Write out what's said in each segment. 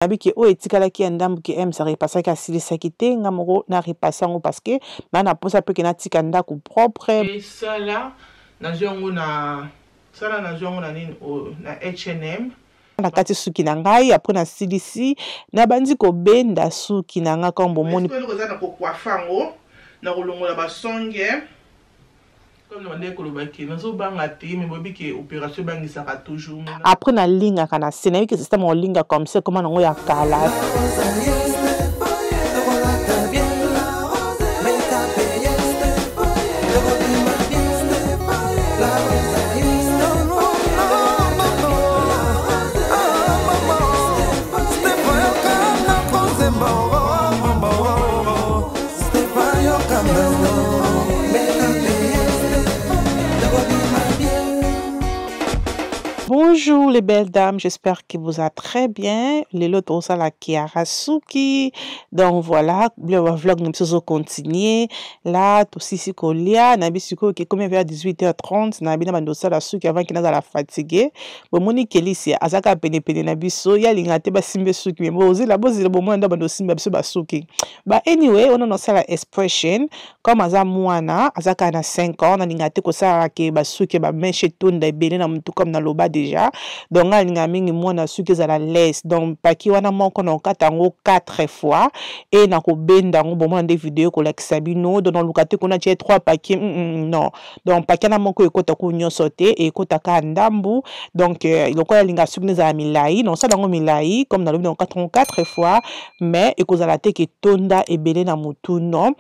Nayebi ke oyo etikalaki ya ndambu ke ems arepasaki asilisaki te, nga moko na repase yango parce que na na posa pe ke natika ndaku propre. Esala nazwi yango na sala nazwi yango na nini oyo na H&M. Nakati suki na ngai après nasilisi nabandi kobenda suki na nga comme bomoni. Eloko eza na ko coiffer yango na kolongola ba songe. Comme na bandaki koloba ke nazo banga te mais boyebi ke operation ebangisaka toujours mais na. Après na lingaka na se nayebi ke système ya kolinga comme ça ekoma nango ya kala. Bonjour les belles dames, j'espère que vous allez très bien. Lelo tozala Kiara Suki. Donc voilà, le vlog nous sommes continuer. Là, tosisi kolia, na biso ke combien vers 18h30 na bina bando sala suki avant qu'il nazala fatigué. Bomoni Kelisia azaka pene pene na biso, ya linga te basimbe suki mais bozela bozela bomona nda bando simba biso basuki. Ba anyway, on osala expression comme aza mwana aza kaka na 5 ans nalinga te kosala ke basuki ba mèche etonda ebele na mutu comme naloba déjà. Donc ngai nalinga mingi mwana suki ezala laisse. Donc paki wana moko na okata yango 4 fois et na kobenda yango bomona nde video ekolakisa bino. Donc naluka te kuna tie 3 paquets, non. Donc paquet na moko ekota ku nyonso te, ekota kaka ndambu. Donc lokola alinga suki ezala milayi, na osala yango milayi comme nalobi na okata yango 4 fois, mais ekozala te ke etonda ebele na mutu, non.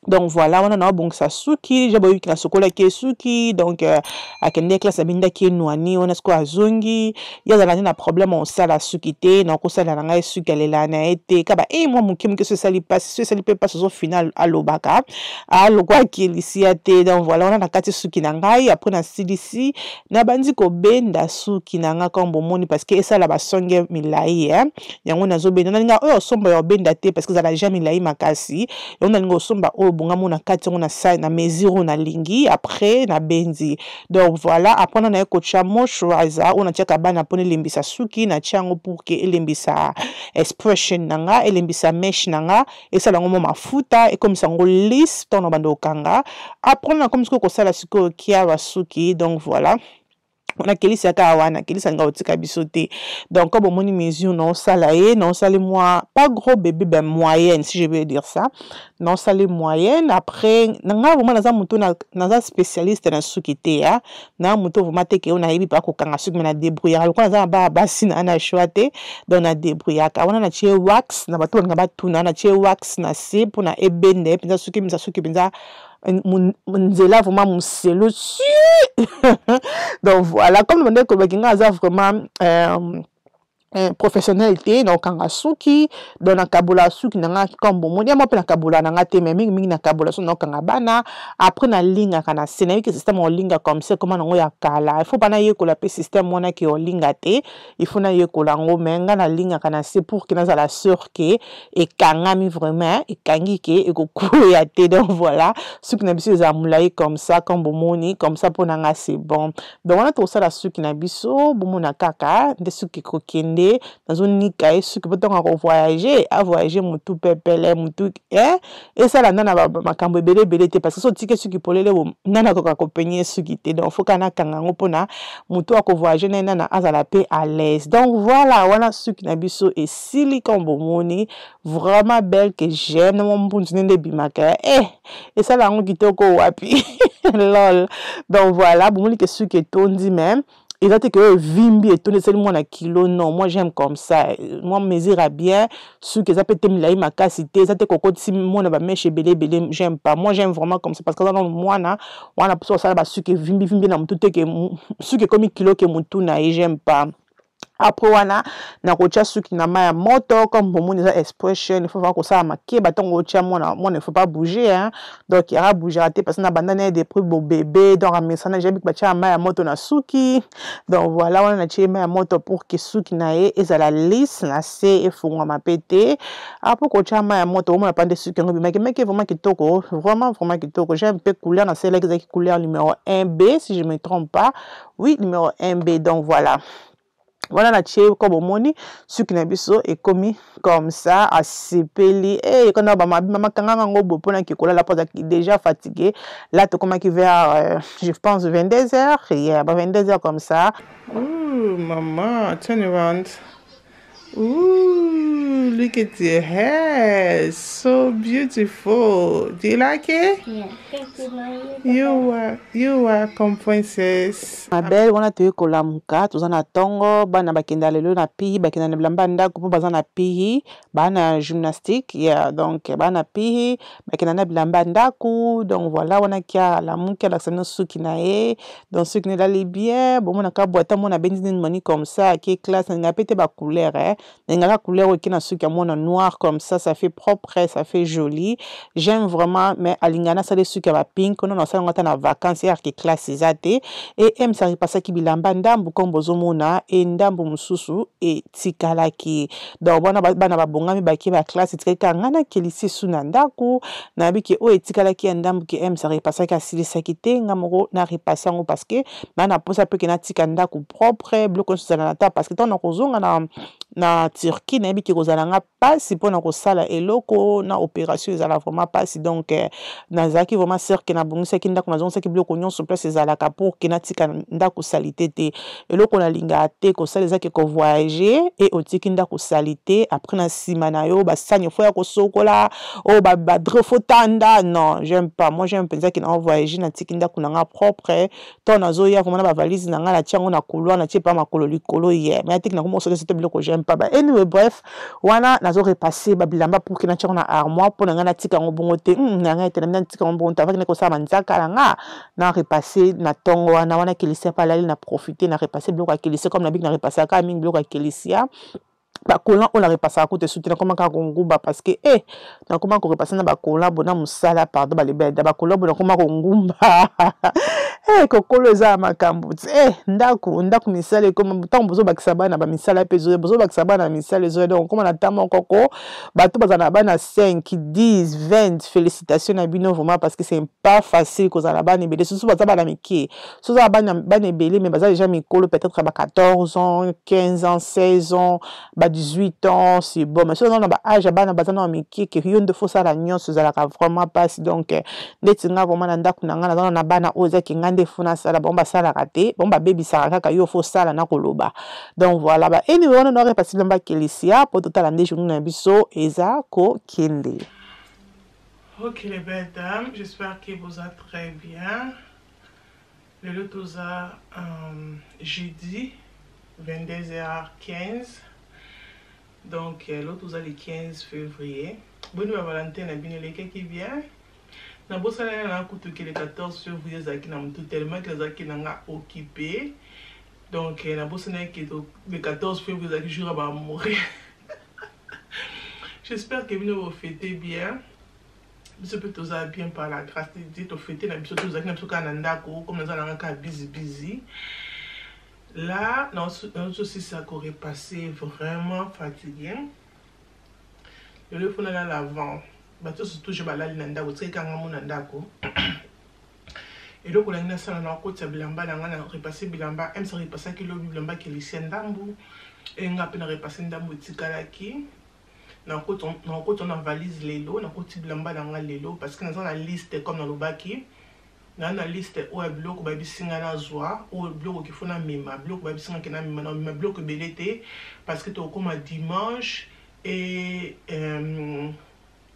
Donc voilà, wana na obongisa suki, je boyebi na sokolaki ye suki, donc akende classe abindaki ye nwani, wana sikoyo azongi, ye azala nde na problème osala suki te, na okosala na ngai suki alela na ye te, kaba mwa moke moke so esali pasi, so esali pe pasi ozo final alobaka, alokwa akelisi ya te. Donc voilà, wana na kati suki na ngai, après na silisi, nabandi kobenda suki na ngai comme bomoni parce que esala ba songe milayi, hein. Yango nazobenda, nalinga oyo osomba ya obenda te parce que ezala ja milayi makasi. Yango nalinga osomba oyo bonga mona kati yango na sa na mesure oyo nalingi, après na bendi. Donc voilà, après na naye kotia moisturizer oyo natiaka bana mpona elembisa suki, natia yango pour que elembisa expression na nga, elembisa mèche na nga, esala yango mwa mafuta, ekomisa yango lisse ntango na banda kokanga. Après nakomi sikoyo kosala sikoyo kiara suki. Donc voilà, wana kelisi kaka wana kelisi alinga kotika biso te. Donc comme omoni mesure na osala ye, na osali mwa pas gros bébé, ben moyenne si je veux dire ça, na osali moyenne. Après na nga vraiment naza moto na, naza spécialiste na suki te, hein. Na moto vraiment te ke oyo nayebi pa kokanga suki, mais na débrouillaka lokola naza na bana basi na na choix te, donc na débrouillaka. Wana na tie wax na bato balinga batuna, na tie wax na se mpona ebende mpenza suki, mpenza suki mpenza nzela vraiment moselo su. Donc voilà, comme nabandaki kolobaki nga aza vraiment professionnel te na kokanga suki, donc nakabola suki na nga comme bomoni ya moko mpe nakabola na nga te, mais mingimingi nakabola so nakokanga bana. Après nalingaka na se, nayebi ke système ya kolinga comme ça ekoma nango ya kala, il faut pa nayekola mpe système wana ke olinga te, il faut nayekola yango, mais nga nalingaka na se pour ke nazala sûr ke ekangami vraiment, ekangi ke ekokwea te. Donc voilà, suki na biso ezala molai comme ça, comme bomoni comme ça, mpo na nga c'est bon. Donc wana tokosala suki na biso, bomona kaka nde suki ekokende, nazonika ye suki po ntango akovoyage, avoyage motu pepele motu, hein, esala nda na makambo ebele ebele te, parce que so otiki suki polele bo nani akoka kopenye suki te. Donc faut kaka nakanga yango mpona motu akovoyage na ye nana azala pe à l'aise. Donc voilà, wana suki na biso esili comme bomoni, vraiment belle que j'aime. Na mwa mbunzu nde ebimaka, esala yango kitoko wapi. Lol. Donc voilà, bomoni ke suki etondi, mais eza te ke oyo evimbi etondi esali mwana kilo, non, moi j'aime comme ça, moi mesure ya bien, suki eza pe te milai makasi te, eza te kokotisi mwana ba mèche ebele ebele, j'aime pas, moi j'aime vraiment comme ça, parce que aza nano mwana wana mposo osala basuki evimbi vimbi na motu te ke suki ekomi kilo ke motu na ye, j'aime pas. Après wana nakotia suki na mai ya moto, comme bomoni eza expression, il faut vraiment kosala makeba ntango otia mwana, mwana il faut pas bouger, hein. Donc yaka bougera te parce que na banda na ye depuis bo bébé, donc amesana jebi batia mai ya moto na suki. Donc voilà, wana natie mai ya moto pour que suki na ye ezala lisse na se efungwama pe te. Après kotia mai ya moto, omona pande suki yango ebimaki meke vraiment kitoko, vraiment vraiment kitoko. J'aime pe couleur na selaki ezalaki couleur numéro 1B si je me trompe pas, oui numéro 1B. Donc voilà. Wana na tie ko bomoni suki na biso ekomi comme ça, asepeli eh kana ba mabi mama kanga ngo bo pona ki kolala po azalaki déjà fatigué. Là tokomaki vers je pense 22 heures, yeah, ba 22 heures comme ça. Ooh, maman, turn around. Ooh, look at your hair, so beautiful. Do you like it? Yeah, thank you, mommy. You welcome, princess. Ma belle, wana toye kolamuka, toza na tongo, bana bakenda lelo na pihi, bakenda na bilamba ndako po baza na pihi, ba na gymnastique, yeah, donc ba na pihi, bakenda na bilamba ndako, donc voilà, wana kia alamuki, alakisa bino suki na ye, donc suki na elali bien, bomona ka boîte mona bendi nini moni comme ça, ke classe, na pete ba couleur, hein, na couleur oyo na suki ya mona noir comme ça, ça fait propre, ça fait joli, j'aime vraiment, mais alingana sale suki ya ba pink, non, na sala ngata na vacances, ya ke classe eza te, et M ça repassaki bilamba ndambu comme bozomona, et ndambu mususu et tikalaki. Donc bana bana babongami baki ba classe etikali kaka nga na kelisi su na ndako, nayebi ke oyo etikalaki ya ndambu ke M ça repassaki asilisaki te, nga moko na repasse yango parce que na na posa pe ke natika ndako propre, biloko nyonso ezala na ta, parce que ntango nakozonga na Turquie, nayebi ke kozala nga pasi mpona kosala eloko na opération ezala vraiment pasi. Donc nazalaki vraiment sûr ke nabongisaki ndako, nazongisaki biloko nyonso place ezalaka pour ke natika ndako salité te. Eloko nalingaka te kosala eza ke kovoyager e otiki ndako salité, après na nsima na yo basani fo ya kosokola oyo ba drap fo tanda, non, j'aime pas. Moi j'aime mpenza ke na voyager natiki ndako na nga propre, to nazoya vraiment na ba valise na nga natia yango na couloir, natie pa makolo likolo ye, mais atiki nango moko soki biloko j'aime pas. Ba anyway, bref, wana nazo repasser ba bilamba pour ke natia yango na armoire mpo na nga natika yango bongo te. Na ngai ete na natika yango bongo te avant kosala manzaka na nga na repasser na ntongo wana. Wana Kelisia pa alali, na profiter na repasser biloko ya Kelisia, comme nabiki na repasser kaka mingi biloko ya Kelisia, bakola oyo na repasaka kuta esuti, nakoma kaka kongumba parce que nakoma korepasser na bakola bo na mosala, pardon balebeda bakola bo nakoma kongumba. Kokolo eza ya makambo ti ndako ndako misala ekoma ntango bozobakisa bana bamisala mpe ezoya, bozobakisa bana misala ezoya, donc okoma na ntan moko ko bato bazala na bana 5 10 20. Félicitation na bino vraiment, parce que c'est pas facile kozala na bana ebele, surtout baza bana mike. So oza bana ebele mais baza déjà mikolo, peut-être ba 14 ans, 15 ans, 16 ans, ba 18 ans, c'est bon, mais soki oza na ba âge ya bana baza na mike ke yo nde fosala nyonso, ezalaka vraiment mpasi. Donc ndeti nga vraiment na ndako na nga naza na bana oyo ezaki nga nde fo nasala, bango basalaka te, bango babebisaka kaka, yo fosala na koloba. Donc voilà, ba anyway, wana na repasser bilamba Kelisia po totala nde journée na biso eza kokende. Ok les belles dames, j'espère que vous êtes très bien. Lelo toza jeudi 22h15, donc lelo toza le 15 février. Boni ba Valentin na bino elekaki bien? Nabosana na kutu ke le 14 février ezalaki na motu tellement ke nazalaki na nga occupé, donc nabosana ke le 14 février ezalaki jour ya baamoureux. J'espère que bino bofete bien. Biso mpe toza bien par la grâce de Dieu. Tofete na biso, tozalaki na biso kaka na ndako, comme naza nanga kaka busy busy. Là nazosisa korepasser, vraiment fatigué. Lelo efo nalala avant bato nyonso, toujours balali na ndako, tikaki kanga mo na ndako. Eloko nangi nasala na kokotisa bilamba na ngai na repasser bilamba. Emsa repasaki lobi bilamba Kelisia ndambu, e nga mpe na repasser ndambu etikalaki. Nakota na valise lelo, nakoti bilamba na nga lelo parce que naza na liste, comme nalobaki, naa na liste oyo ya biloko bayebisi ngai nazwa, oyo biloko qu'il faut namema, biloko bayebisi ngai ke namema. Namema biloko ebele te parce que tokokóma dimanche et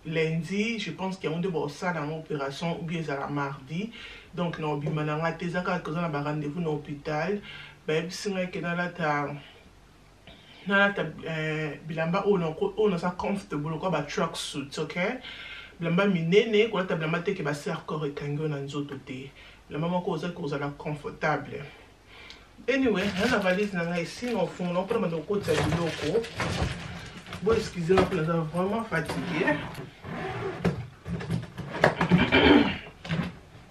lundi, je pense ke yango nde bakosala yango opération, ou bien ezala mardi. Donc na obima na ngai te, eza kaka koza na barendez-vous na hôpital. Bayebisi ngai ke nalata bilamba oyo naza comfortable, lokola ba track suit, ok, bilamba minene. Kolata bilamba te ke baserre-corps ekangi oyo na nzoto te, bilamba moko oza kozala confortable. Anyway, na na valise na ngai esi na ofungola mpona banda kokotisa biloko. Bo excuse nga mpo naza vraiment fatigué.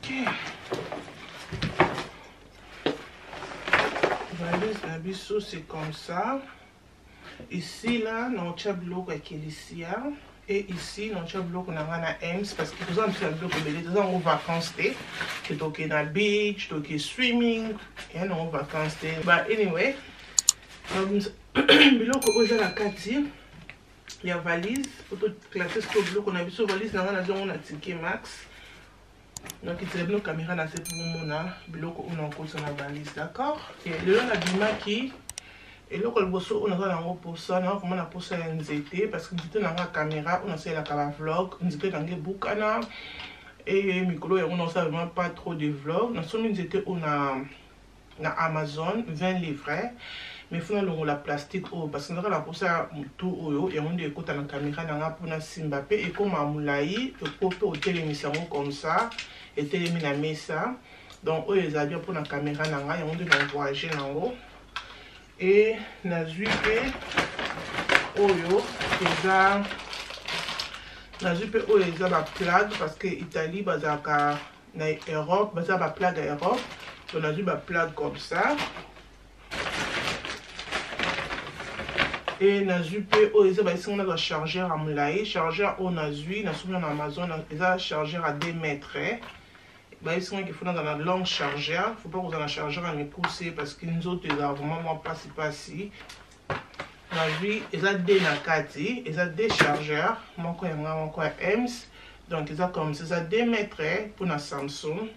Ok, valise na biso, c'est comme ça. Ici là naotia biloko ya Kelisia et ici naotia biloko na ngai na Ems, parce que toza na biso na biloko ebele. Toza yango vacance te ke toke na beach, toke swimming, ya nango vacance te. But anyway, Biloko oyo eza na kati ya valise po toclasse sikoyo biloko na biso. Valise na ngai nazwi yango na Ticket Max. Nakitela bino caméra na se mpo bomona biloko oyo nakokotisa na valise, d'accord? Lelo nabimaki, eloko liboso oyo naza nango posa, naza vraiment na posa ya nzete, parce que nzete na nga caméra oyo nasalelaka bavlog, nzete na nga ebukana e mikolo yango nasala vraiment pas trop de vlog. Nasombi nzete oyo na Amazon, 20 livres, mais faut nalongola plastique oyo parce que nazaka na posa motu oyo yango nde ekota na caméra na nga mpona simba mpe ekóma molai, eko mpe otelemisa yango comme ça, etelemi na mesa. Donc oyo ezala bien mpona caméra na ngai, yango nde na voyage nango. E nazwi mpe oyo eza, nazwi mpe oyo eza baplug, parce que Italie bazalaka na Europe, baza baplug ya Europe. Donc nazwi baplug comme ça. E nazwi mpe oyo eza, baesinga nazwa chargeur ya molai. Chargeur oyo nazwi, nasombi na Amazon, eza chargeur ya 2 mètres. Bayebisingaki faut nazala na long chargeur, faut pas kozala na chargeur ya mikuse parce que nzoto ezala vraiment mwa pasi pasi. Nazwi eza deux na kati, eza deux chargeur, moko ya nga, moko ya Ems. Donc eza comme ça, eza 2 mètres mpona Samsung.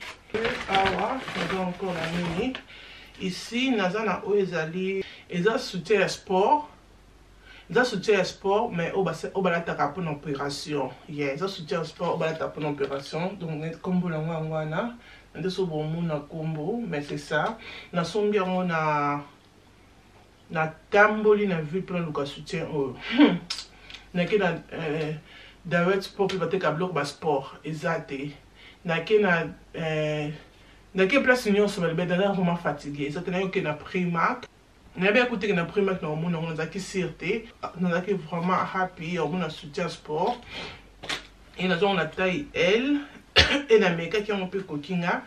Awa naza encore na nini ici? Naza na oyo ezali, eza soutien ya sport, eza soutien ya sport, mais oyo balataka mpona opération. Yeah, eza soutien ya sport oyo balataka mpona opération. Donc nkombo nango yango wana nde so bomona nkombo, mais c'est ça. Nasombi yango na natamboli na ville mpona luka soutien oyo. Nake na Direct Sport mpe bateka biloko basport, eza te. Nake na nake place nyonso, balobi naza vraiment fatigué, eza te. Nayoke na Primark, nayebi akuteke na Primark na omona yango, nazalaki sûr te. Nazalaki vraiment happy ya omona soutien sport e nazwango na taille L e namekaki yango mpe ekoki nga.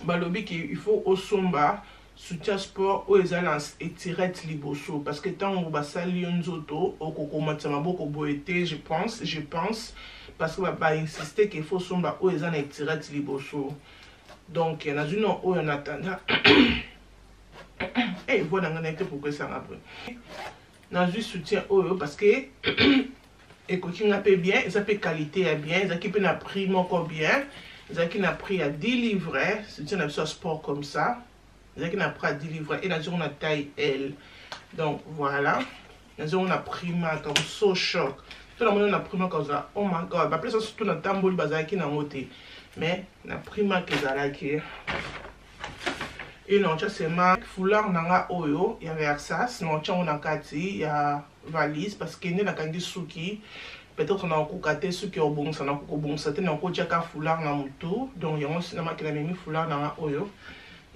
Balobi ke il faut osomba soutien sport oyo eza na etirette liboso, parce que ntango basali yo nzoto, okokomatisa maboko boye te, je pense, parce que bainsiste ke il faut osomba oyo eza na etirette liboso. Donc nazwi na oyo en attendant. E voix na ngai naye te, pourquoi esanga boye? Nazwi soutien oyo parce que ekoki nga mpe bien, eza mpe qualité ya bien, ezalaki mpe na prix moko bien, ezalaki na prix ya 10 livres. Soutien na biso ya sport comme ça ezalaki na prix ya 10 livres e nazwi yango na taille L. Donc voilà, nazwi yango na Primark. I'm so shock to namoni na Primark ozala, oh my God, baplace surtout natamboli bazalaki nango te, mais na Primark ezalaki. E na otya sema foulard na nga oyo ya Versace, na otya yango na kati ya valise parce que nde nakangi suki, peut-être nakokoka te suki ya kobongisa, nakoki kobongisa te, nakotiaka foulard na motu. Donc yango namaki namemi foulard na nga oyo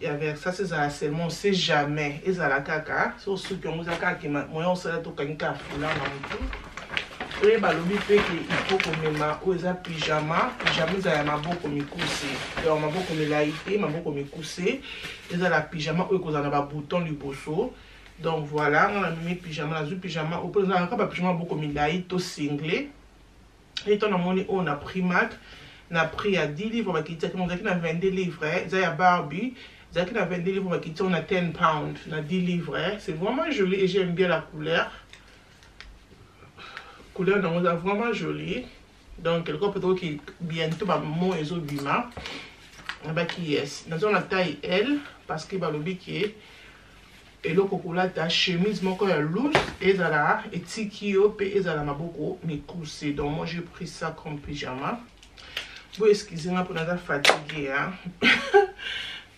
ya Versace, ezala seulement, on sait jamais, ezala kaka so suki yango eza kaka moyen osala, tokangi kaka foulard na motu. Oyo balobi mpe ke il faut komema oyo eza pyjama. Pyjama ezala ya maboko mikuse, donc maboko milai te, maboko mikuse, ezala pyjama oyo ekozala na babouton liboso. Donc voilà, nga namemi pyjama, nazwi pyjama oyo mpo ezalaka bapyjama maboko milai to singlet. E to namoni oyo na Primark na prix ya 10 livres, bakitiaki, ezalaki na 22 livres, eza ya Barbie, ezalaki na 22 livres, bakiti yango na 10 pound, na 10 livres. C'est vraiment joli et j'aime bien la couleur, couleur nango eza vraiment joli. Donc quelque part peut-être que bientôt bamo ezobima. Nabaki yes, naza na taille L parce que balobi ke eloko kolata chemise moko ya loose ezala etiki yo mpe ezala maboko mikuse. Donc moi, j'ai pris ça comme pyjama. Bo excuse nga mpo naza fatigué, hein?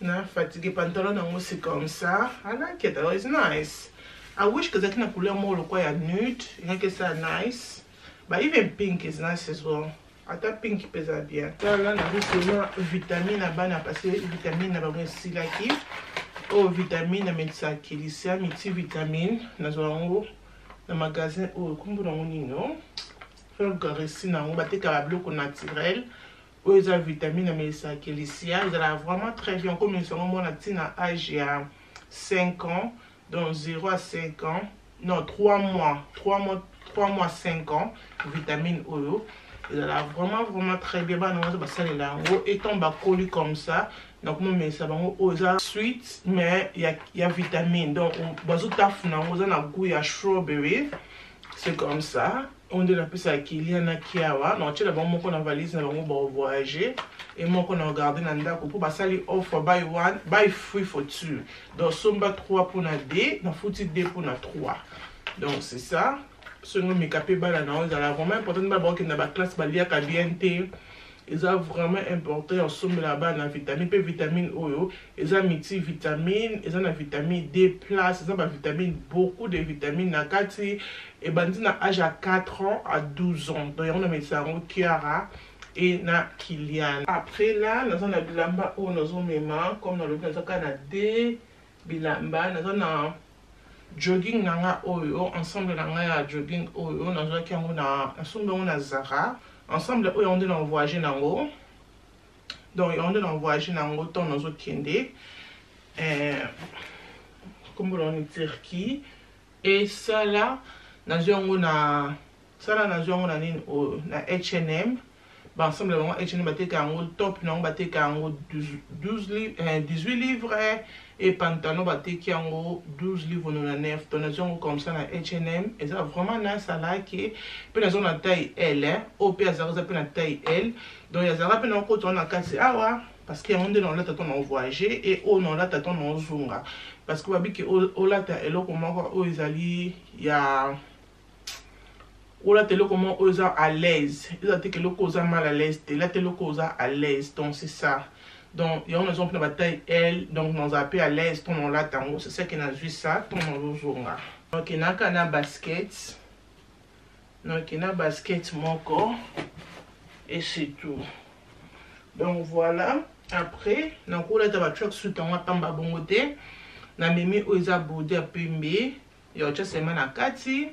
Na fatigué. Pantalon nango, c'est comme ça. I like it though, it's nice. I wish kezalaki na couleur moko lokwa ya nude, engaki esala nice, but even pink is nice as well. Ata pink mpe eza bien. Tala, nazwi seulement vitamine na bana parce que vitamine na bango esilaki. Oyo vitamine amelisaka Kelisia, multivitamine, nazwa yango na magasin oyo, nkombo nango nini? Faluka resi nango, batekaka biloko naturel. Oyo eza vitamine amelisaka Kelisia, ezalaka vraiment très bien. Okomelisa yango mwana ntina age ya 5 ans, donc 0 à 5 ans, non, 3 mois, 3 mois, 3 mois, 5 ans. Vitamine oyo ezalaka vraiment vraiment très bien. Bana nyonso basalela yango etant bakoli comme ça. Nakomomelisa bango oyo eza sweet mais ya vitamine. Donc bazotafuna yango, eza na goût ya strawberry, c'est comme ça. Oyo nde napesaka Kilian na Kiawa. Nakotiela bango moko na valise na bango baovoyage e moko na garde na ndako, mpo basali offre buy one, buy three for two. Donc somba 3 mpona 2, nafuti 2 mpona 3. Donc c'est ça. Soki omeka mpe bana na yo, ezala vraiment important. Bana bakokende na baclasse, baliaka bien te, eza vraiment important ya osombela bana vitamine. Mpe vitamine oyo eza multivitamine, eza na vitamine D plus, eza bavitamine, beaucoup de vitamine na kati. Ebandi na age ya 4 ans à 12 ans. Donc yango namelisa yango Kiara e na Kilian. Après là, naza na bilamba oyo nazomema. Comme nalobi, naza kaka na de bilamba. Naza na jogging na nga oyo, ensemble na ngai ya jogging oyo nazwaki yango na, nasombi yango na Zara. Ensemble oyo, yango nde na voyage nango. Donc yango nde na voyage nango ntango nazokende. Nkombo nango ni Turquie. Esala nazwi yango na sala, nazwi yango na nini oyo, na H&M. Baensemble bango H&M bateka yango, top nango bateka yango 12, 18 livres et pantalon bateki yango 12 livres 99. Donc nazwi yango comme ça na H&M, eza vraiment nice. Alaki mpe nazwa na taille L, oyo mpe azalaka, eza mpe na taille L. Donc azalaka mpe na okota na kati awa, parce que yango nde naolata to na voyage e oyo naolata to na ozonga, parce que babiki olata eloko moko oyo ezali ya olata, eloko moko oyo eza à l'aise. Eza te eloko oza mal à l'aise te, elata eloko oza à l'aise. Donc c'est ça. Donc yango nazwa mpona bataille L, donc nazala mpe à l'aise to naolata yango. C'est ça que nazwi ça to nazozonga. Donc naka na basket, donc na basket moko et c'est tout. Donc voilà. Après, nakolata ba tracksuit yango apamba bongo te. Namemi oyo eza body ya pembe ya otya sema na kati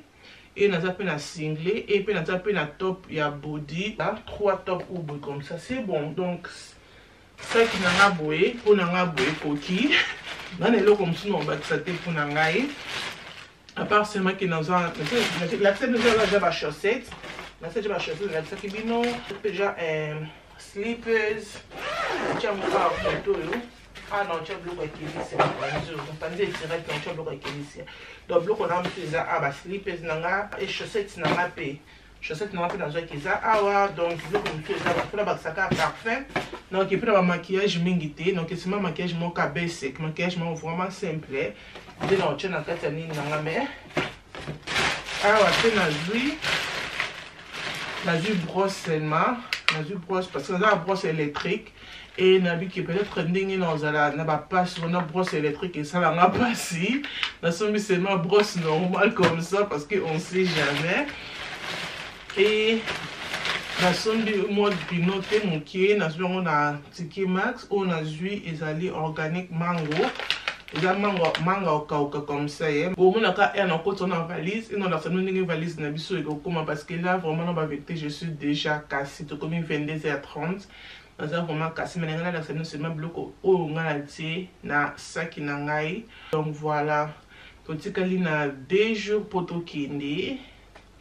e naza mpe na singlet e mpe naza mpe na top ya body, trois top oyo boye comme ça, c'est bon. Donc saki na nga boye, mpo na nga boye ekoki nga na eloko mosusu na kobakisa te mpo na ngai, à part seulement ke naza lakisa bino eza bachaussette. Nasa déjà bachaussette, nalakisaki bino déjà. Slippers tia yango kaka foto oyo. Ah non, tia biloko ya kelisia, mopanzi oyo, mopanzi etirete. Na tia biloko ya kelisia. Donc biloko na mosusu eza a baslippers na nga e chaussette na nga mpe, chaussette na nga mpe nazwaki eza awa. Donc biloko mosusu eza mpona bakisaka parfum. Donc epe na bamaquillage mingi te. Donc esima maquillage moko ka basic, maquillage moko vraiment simple nde na otia na kati ya nini na nga. Mais awa mpe nazwi brosse seulement. Nazwi brosse parce que naza na brosse électrique e nabiki peut-être ndenge nazala na bapasi wana, brosse électrique esalanga mpasi. Nasombi seulement brosse normale comme ça, parce que on sait jamais. E nasombi mwa bino te moke, nazwi yango na TK Maxx. Oyo nazwi ezali organique mango, eza mango, manga okauka comme ça. Ye bomonaka aire nakota na valise e nalakisa bino ndenge valise na biso ekokóma, parce que là vraiment, na bavérité, je suis déjà cassé. Tokomi 22h30, naza vraiment cassé, mais na ngai nalakisa bino seulement biloko oyo ngai natie na saki na ngai. Donc voilà, totikali na 2 jours mpo tokende.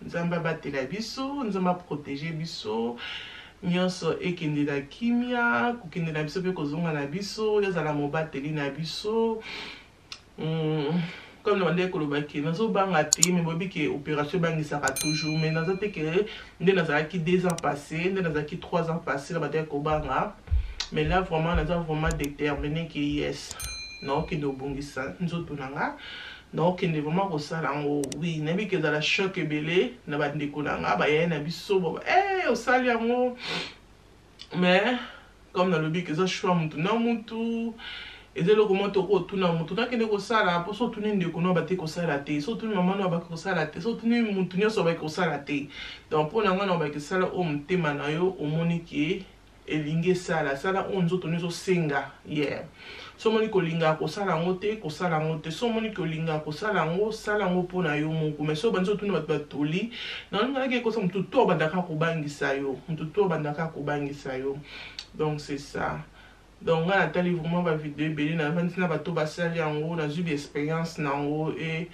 Nzambe abatela biso, Nzambe aprotege biso nyonso, ekende na kimia, kokende na biso mpe kozonga na biso, ezala mobateli na biso. Comme na bandeki kolobaki, nazobanga te, mais boyebi ke opération ebangisaka toujours. Mais naza te ke nde nazalaki 2 ans passé, nde nazalaki 3 ans passé na bandeki kobanga. Mais là vraiment, naza vraiment déterminé ke yes, naokende obongisa nzoto na nga, naokende vraiment kosala yango. Oui, nayebi ke ezala choc ebele na bandeko na nga, bayai na biso boba e osali yango. Mais comme nalobi ke eza choix mutu na mutu, eza eloko moko tokoki otuna mutu nakende kosala. Mpo so otuni ndeko no, bate kosala te. So otuni mama no, abaki kosala te. So otuni mutu nyonso, abaki kosala te. Donc mpo na ngai, na obaki sala oyo motema na yo omoni ke elingi esala. Sala oyo nzoto nyonso osenga. Yeah, so omoni kolingaka kosala yango te, kosala yango te. So omoni kolingaka kosala yango, sala yango mpo na yo moko. Mais so obandi otuna bato batoli, nalingaki ekosa motu to abandaka kobangisa yo, motu to abandaka kobangisa yo. Donc c'est ça. Donc ngai natali vraiment bavideo ebele, navandi na bato basali yango, nazwi baexpérience na yango et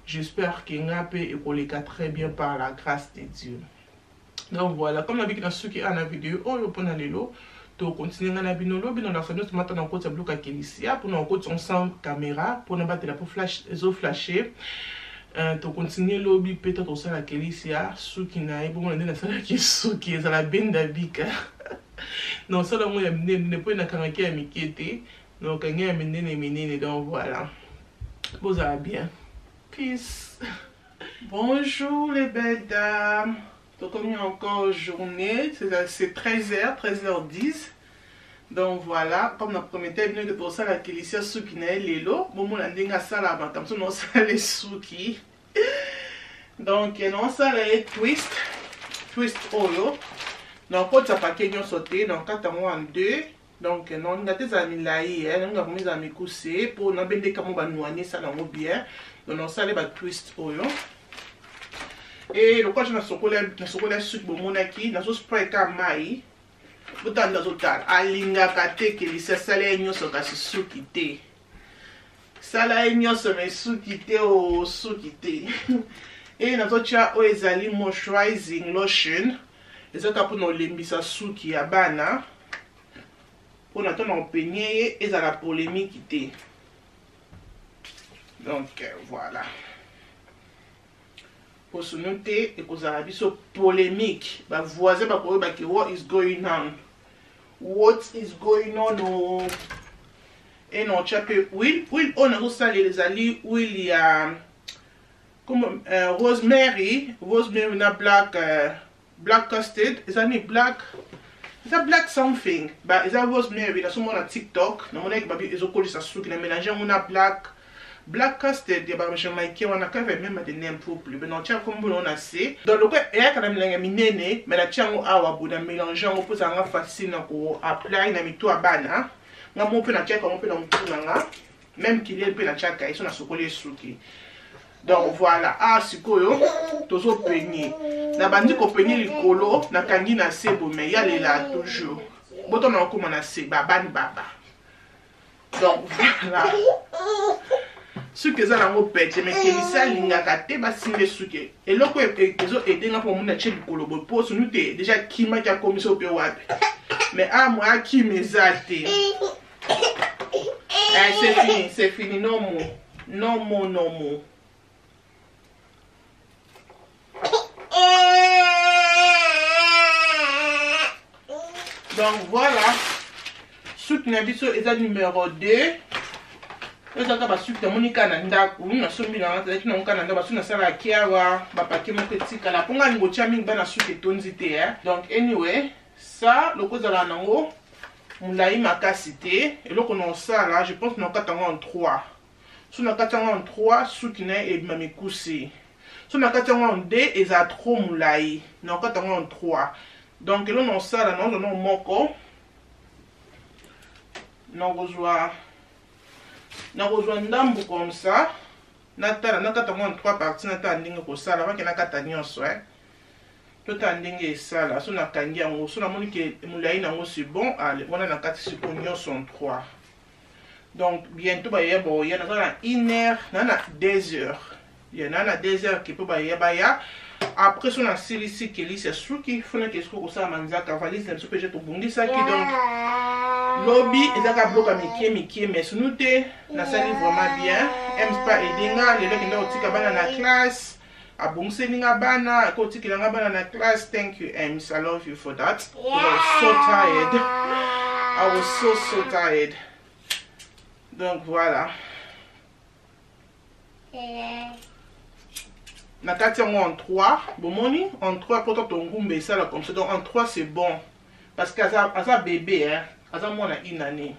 j'espère ke ngai mpe ekoleka très bien par la grâce de Dieu. Donc voilà, comme nabiki na suki a na video oyo mpona lelo. Tokontinue ngai na bino lobi na olakisa bino tomata na kokotisa biloko ya Kelisia mpona kokotisa sans caméra mpona batela mpo flash ezoflashe. Tokontinue lobi mpe to tosala Kelisia suki na ye bomona nde nasalaki suki ezala benda bika na osala yango ya minene minene mpo nakangaki ya mike te, naokangi ya minene minene. Donc voilà, bozala bien, peace. Bonjour les belles dames. Tokomi encore journée, c'est 13h, 13h10. Donc voilà, comme na promettais bino que tosala Kelisia suki na ye lelo, bomona ndenge asala makambo so naosala suki. Donc naosala ye twist, twist oyo. Nakotisa paquet nyonso te, nakata yango en deux. Donc naolinga te ezala milai, nalinga vraiment ezala mikuse mpo nabendeka mo banwani esala yango bien. Donc naosala ba twist oyo. E lokola ti nasokola suki bomonaki, nazospray ka mai. Botala nde azotala, alingaka te Kelisi asala ye nyonso kasi suki te. Sala ye nyonso me suki te, o suki te. E nazotia oyo ezali moisturizing lotion, eza kaka mpona olembisa suki ya bana mpona to na openye ye ezala polémique te. Donc voilà, posunu te ekozala biso polémique, bavoisin bakoyebaki what is going on, what is going on. Oh. E na otya mpe huile, huile oyo nazosalela ezali huile ya comme rosemary, rosemary na black, black custard, eza ni black, eza black something ba eza rosemary. Nazomona TikTok, namonaki babi ezokolisa suki, na mélange yango na black custard ya bajamaïcain wana. Can't remember the name properly, mais natia kombo nango na se. Donc lokola eyaka na milangi ya minene, mais natia yango awa boye, na mélange yango mpo ezalanga facile na koapply na mito ya bana. Nga moko mpe natiaka yango mpe na motu na nga, même kiliel mpe natiaka ye so nasokoli ye suki. Donc voilà, ah sikoyo tozopenye, nabandi kopenye likolo, nakangi na se boye, mais yalela toujours botona okóma na se babani baba. Donc voilà, suki eza nango pete, mais Kelisi alingaka te basimbe suki. Eloko ezo aide nga mpo omoni atie likolo boye mpo sunu te déjà kimaki akomisi oyo mpe wapi, mais a mo akima eza te. Eh, c'est fini, c'est fini, no more, no more, no more. Donc voilà, suki na biso eza numéro 2. Ezaka basuki namoni kaka na ndako, nasombi nanga, tozalaki nango kaka na ndako. Basuki nasalaka kiawa bapake moko etikala mpo ngai alingi otya mingi bana suki etondi te. Donc anyway, ça loko ezalaka nango molai makasi te. Eloko na osala, je pense nakata yango en 3. So nakati yango en 3, suki na ye ebima mikuse. So nakati yango en 2, ezala trop molai. Nakata yango en 3. Donc eloko na osala, naozwa nao moko, nakozwa ndambu comme ça, natala nakata yango en 3 parties, natala ndenge kosala bake nakata nyonso. Totala ndenge esala. So nakangi yango, so namoni ke molai nango c'est bon, ale wana nakati sikoyo nyonso en 3. Donc bientôt bayeya boya, naza na 1 heure, na na 2 heures ya na na 2 heures ke mpo bayeya baya. Après so nasilisi Kelisi ya suki, fonaki esiko kosala manzaka, valise na biso mpe je tobongisaki. Donc lobi ezaka biloko ya mike mike, mais sunu te nasali vraiment bien. Mspa aide nga lelo, akenda kotika bana na classe, abongiseli nga bana, akotikela nga bana na classe. Thank you Ems, I love you for that. I was so tired, I was so so tired. Donc voilà, na kati yango en 3, bomoni en 3 po tongumba esala comme ça. Donc en 3 c'est bon parce que aza, aza bébé, hein, aza mwana une année.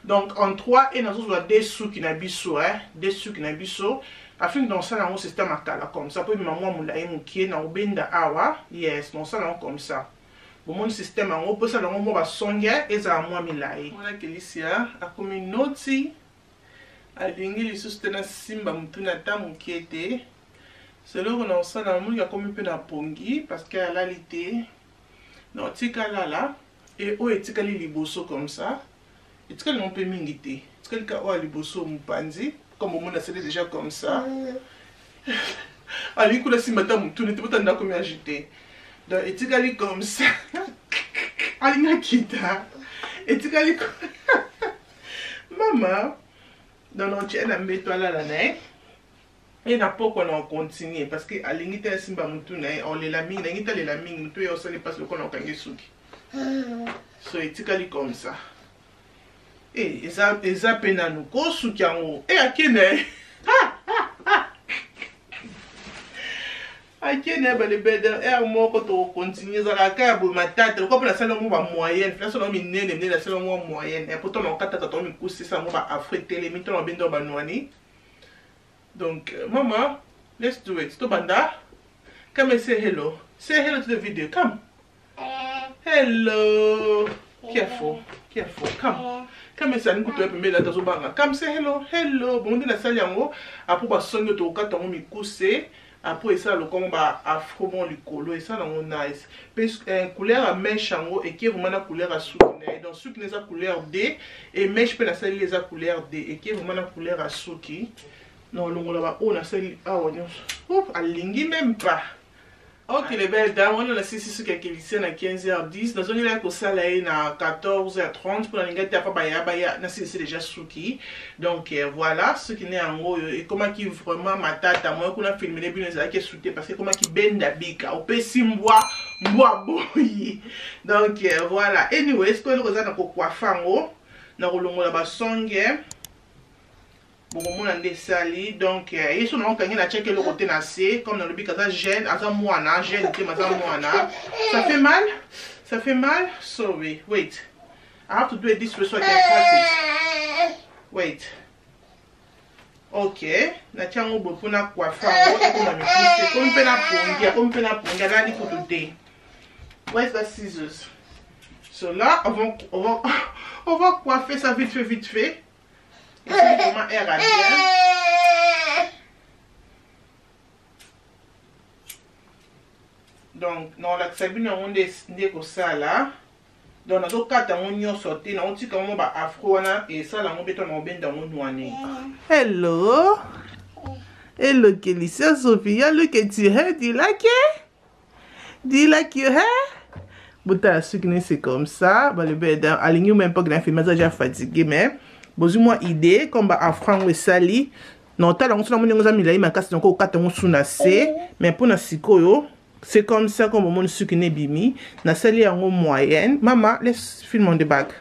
Donc en 3 e nazozwa deux suki na biso, hein, deux suki na biso afin nasala yango système akala comme ça po ebima mwa molai mokie. Na kobenda awa, yes, nasala yango comme ça. Bomoni système yango mpo esala yango mwa basonge ezala mwa milai. Wana Kelisia akomi noti, alingi lisusu te nasimba motu na ata mokie te. Seloko na kosala, namoniki akomi mpe na pongi parce que alali te. Na otika lala e oyo etikali liboso comme ça, etikali nango mpe mingi te, etikali ka oyo ya liboso mopanzi. Comme bomoni, asali déjà comme ça, alingi kuna simba ata motu nete bota ndako mi agité. Donc etikali comme ça. Alingi akita. Etikali mama. Donc naotie na mbeto alala na ye. Ye na pokwa na ocontinue parce que alingi te asimba mutu na ye, olela mingi, nalingi te alela mingi, mutu ye osali mpasi lokola okangi suki. So etikali comme ça. Eh, eza eza pe nanu ko suki yango. Eh, akende. Akende ya balebede heure moko tokocontinue ezalaka kaka ya boye matata lokola mpe nasali yango ba moyenne nasala yango minene minene nasali yango moyenne po to na okataka to mikuse esala yango ba afro etelemi to na babenda ba nwani. Donc mama, let's do it. Tobanda. Come and say hello. Say hello to the video. Come. Hello. Careful. Careful. Come. Come and say nkuto ya pembeni ata zobanga. Come say hello. Hello. Bon nde nasali yango apo basongi tokokata yango mikuse apo esala lokongo ba afro bon likolo esala yango nice. Pe couleur ya mèche yango eke vraiment na couleur ya suki na ye. Donc suki na eza couleur D et mèche pe nasali eza couleur D eke vraiment na couleur ya suki. Na olongola ba oyo nasali awa nyonso. Alingi même pas. Ok les belles dames, wana nasilisi suki ya Kelicia na 15h10, nazongelaki kosala ye na 14h30 mpona linga te apa baya baya nasilisi déjà suki. Donc voilà, suki ne yango oyo ekomaki vraiment matata, moyen kuna filmele bino ezalaki esute parce que ekomaki benda bika, opesi mbwa mbwa boyi. Donc voilà, anyway, sikoyo eloko eza na kokoiffe yango, na kolongola basonge. Bokomona nde esali. Donc ye so na okangi na check eloko te na se, comme nalobi kaza jeune, aza mwana, jeune te aza mwana. Ça fait mal? Ça fait mal? Sorry. Wait. I have to do it this way so I can cut it. Wait. Ok, na tiango boye mpona coiffe yango ekoma mikuse, komi mpe na pongi, akomi mpe na pongi, alali kutu te. Where's the scissors? So là, on va coiffer ça vite fait, vite fait. Esali vraiment air à bien. Donc, nakolakisa bino yango nde kosala. Donc, nazokata yango nyonso te, nakotika yango ba afro wana esala yango mpe to nakobenda yango noine. Hello. Hello Kelicia Sophia, look at your hair. Do you like it? Do you like your hair? Botala suki ne c'est comme ça. Balobi alingi même pas que na filme aza déjà fatigué mais bozwi mwa idée comme ba afro yango esali. Na otala yango so namoni yango eza milai makasi, donc okata yango su na se, mais mpona sikoyo c'est comme ça. Comme bomoni suki ne ebimi, nasali yango moyenne. Mama, let's film on the back.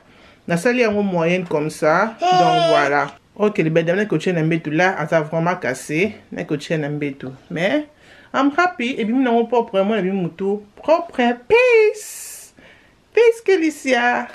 Nasali yango moyenne comme ça. Donc voilà. Ok, les belles dames, nakotia na mbetu là, aza vraiment cassé, nakotia na mbetu. Mais I'm happy, ebimi nango propre, moi ebimi mutu propre. Peace. Peace Kelicia.